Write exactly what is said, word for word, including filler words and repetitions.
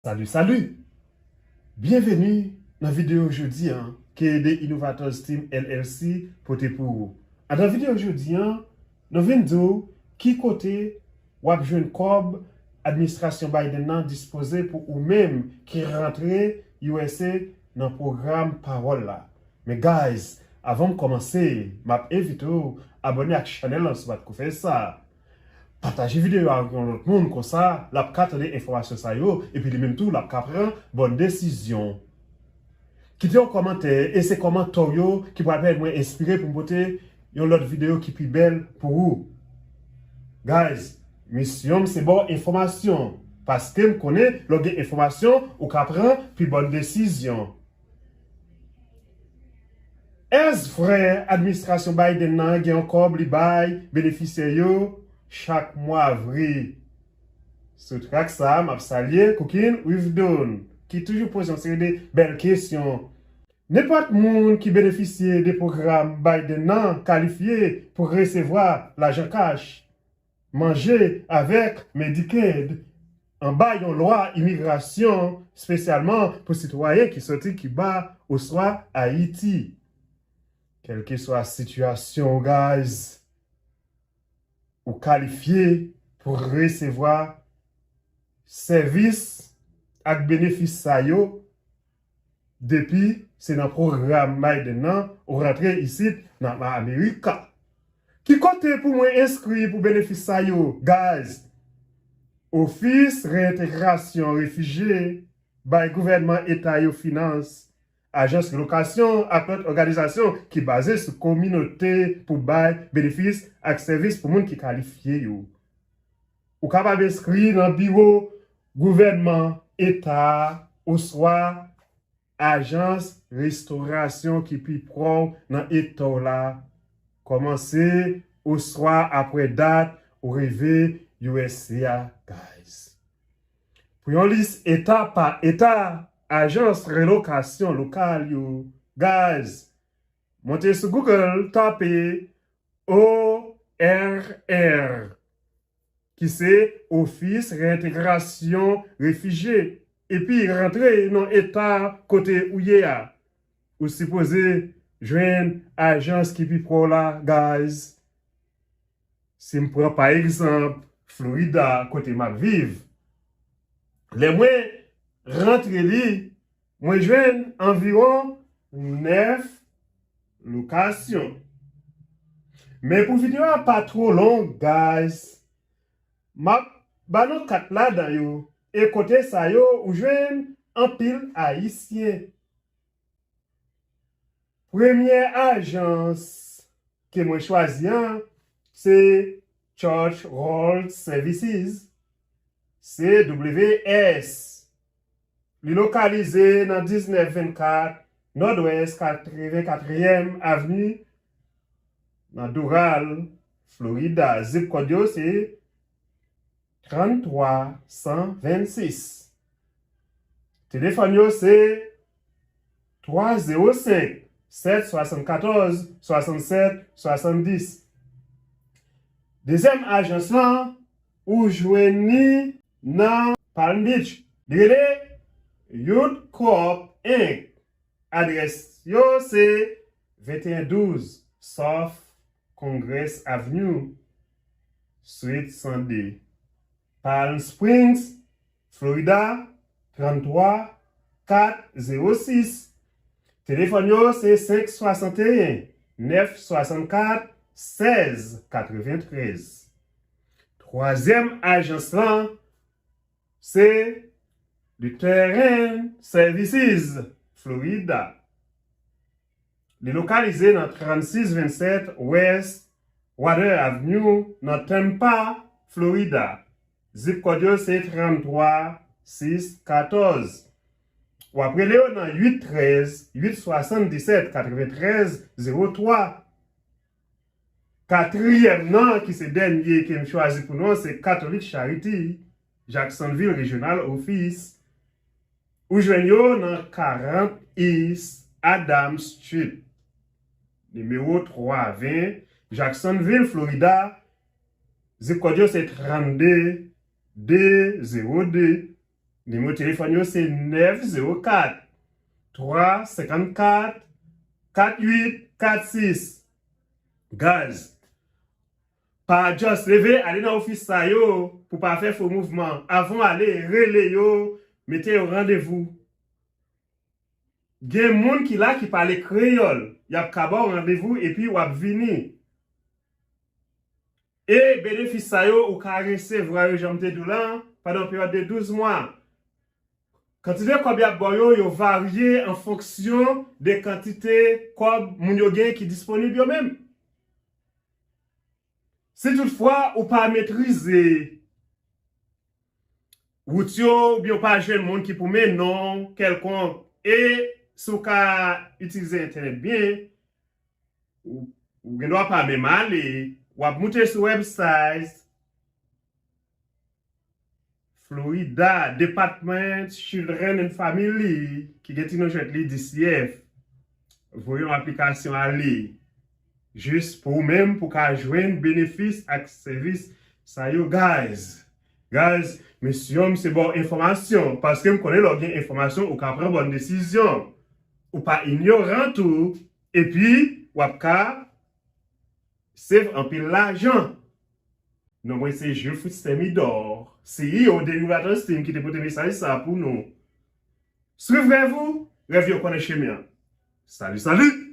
Salut, salut! Byenveni nan videyo jodi an ke The Innovators Team L L C pote pou ou. Andan videyo jodi an, nou vin di w ki kote w ap jwenn kòb administrasyon Biden nan dispoze pou ou menm ki rantre U S A nan pwogram pawòl la. Men guys, avan m kòmanse, m ap envite w abòne ak chanèl lan si w pa t ko fè sa. Pataje videyo a ak yon lòt moun, konsa l ap ka tande enfòmasyon sa yo, epi li menm tou l ap ka pran bòn desizyon. Kite yon kòmantè, e se kòmantè w yo ki pral pèmèt mwen enspire pou m pote yon lòt videyo ki pi bèl pou ou. Guys, misyon m se ba w enfòmasyon, paske m konnen lè w gen enfòmasyon, ou ka pran pi bòn desizyon. Èske vrè administrasyon Biden nan gen yon kòb li bay benefisyè yo chak mwa vre? Sou trak sa, m ap salye Cooking with Don, ki toujou poze yon seri de bèl kesyon. Nenpòt moun ki benefisye de pwogram Biden nan kalifye pou resevwa lajan kach, manje avèk Medicaid anba yon lwa imigrasyon espesyalman pou sitwayen ki soti Kiba oswa Ayiti. Kèlkeswa sitiyasyon w, guys, ou kalifye pou resevwa sèvis ak benefis sa yo depi se nan pwogram Biden nan ou rantre isit nan Amerika. Ki kote pou mwen enskri pou benefis sa yo, guys? Ofis Reyentegrasyon Refijye bay gouvènman eta yo finans, ajans relokasyon ak lòt òganizasyon ki baze sou kominote pou bay benefis ak sèvis pou moun ki kalifye yo. Ou kapab enskri nan biwo gouvènman eta a oswa ajans restorasyon ki pi pran w nan eta w la, kòmanse oswa apre dat ou rive U S A a, guys. Pou yon lis eta pa eta ajans relokasyon lokal yo, guys, monte sou Google, tape O R R, ki se Ofis Reyentegrasyon Refijye, epi rantre nan eta kote ou ye a. Ou sipoze jwenn ajans ki pi pran w la, guys. Si m pran pa egzanp Florida kote m ap viv, lè mwen rantre li, mwen jwenn anviwon nèf lokasyon. Men pou videyo a pa twò long, guys, m ap ba nou kat ladan yo, e kote sa yo ou jwenn anpil Ayisyen. Premye ajans ke mwen chwazi an se Church World Services, C W S. Li lokalize nan diznèf vennkat Nòdwès katreven katriyèm Avni nan Doral, Florida. Zip kòd yo se tranntwa san vennsis. Telefòn yo se twa zewo senk, sèt swasannkatòz, swasannsèt, swasanndis. Dezyèm ajans lan, ou jwenn li nan Palm Beach. Li rele Youth Corp Inc. Adrès yo se venteyen douz South Congress Avenue, Suite san de, Palm Springs, Florida, tranntwa kat zewo sis. Telefòn yo se senk swasanteyen, nèf swasannkat, sèz katreventrèz. Twazyèm ajans lan se Lutheran Services Florida. Li lokalize nan trannsis vennsèt West Water Avenue nan Tampa, Florida. Zip kòd yo se tranntwa sis katòz. W ap rele yo nan uit trèz, uit swasanndisèt, katreventrèz zewo twa. Katriyèm nan, ki se dènye ke m chwazi pou nou an, se Catholic Charity, Jacksonville Regional Office. Ou jwenn yo nan karant East Adams Street, nimewo twa ven, Jacksonville, Florida. Zip kòd yo se trannde de zewo de. Nimewo telefòn yo se nèf zewo kat, twa senkannkat, kat uit kat sis. Guys, pa just leve ale nan ofis sa yo pou pa fè fo mouvman. Avan w ale, rele yo, mete yo randevou. Gen moun ki la ki pale kreyòl, y ap ka ba w randevou epi w ap vini. E benefis sa yo ou ka resevwa yo, jan m te di w la, pandan yon peryòd de douz mwa. Kantite kòb y ap ba w yo, yo varye an fonksyon de kantite kòb moun yo gen ki disponib yo menm. Si toutfwa ou pa metrize wout yo, oubyen ou pa jwenn moun ki pou mennen w kèlkonk, e si w ka itilize entènèt byen, ou, ou gen dwa pa menm ale, w ap moute sou website Florida Department Children and Family, ki gen ti non jwèt li D C F. Voye yon aplikasyon ale. Jis pou ou menm, pou ka jwenn benefis ak sèvis sa yo, guys. Guys, mesye, m se ba w enfòmasyon, paske m konnen lè w gen enfòmasyon, ou ka pran bòn desizyon. Ou pa inyoran tou, epi w ap ka save anpil lajan. Non mwen se Jules Fritz Thermidor, C E O de Ulaton Steam ki te pote mesaj sa pou nou. Swiv rèv ou, rèv yo konnen chemen an. Salut, salut!